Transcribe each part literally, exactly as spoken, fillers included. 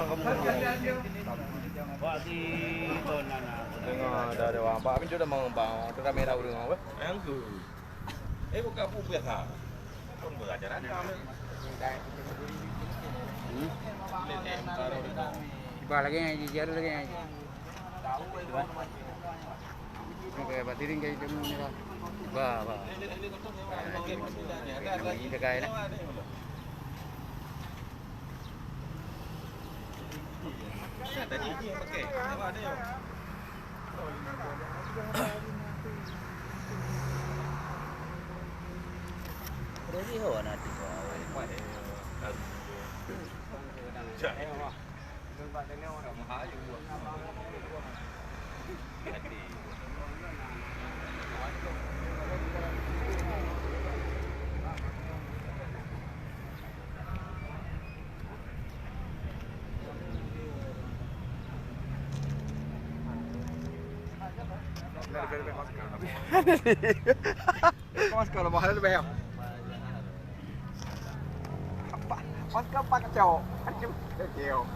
Deungoe, dah, dah, bang. Pak Amin tu dah mau, bang. Tu ramai dah ureueng, bang. Yang tu. Eh, bukan apa biasa. Pun belajar ada. Hmm? Bah, lagi ngaji, jaru lagi ngaji. Oke, batiring kayak itu ni lah. Bah, bah. Ini tegai lah. Masker mahal lebih ya. Masker pakai cowok. Aduh, cowok.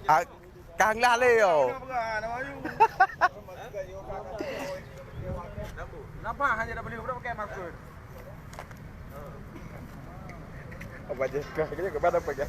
Ah, kang lah lé yo. Nampak hanya dah boleh udah pakai masker. Apa je? Kau kerja ke mana apa je?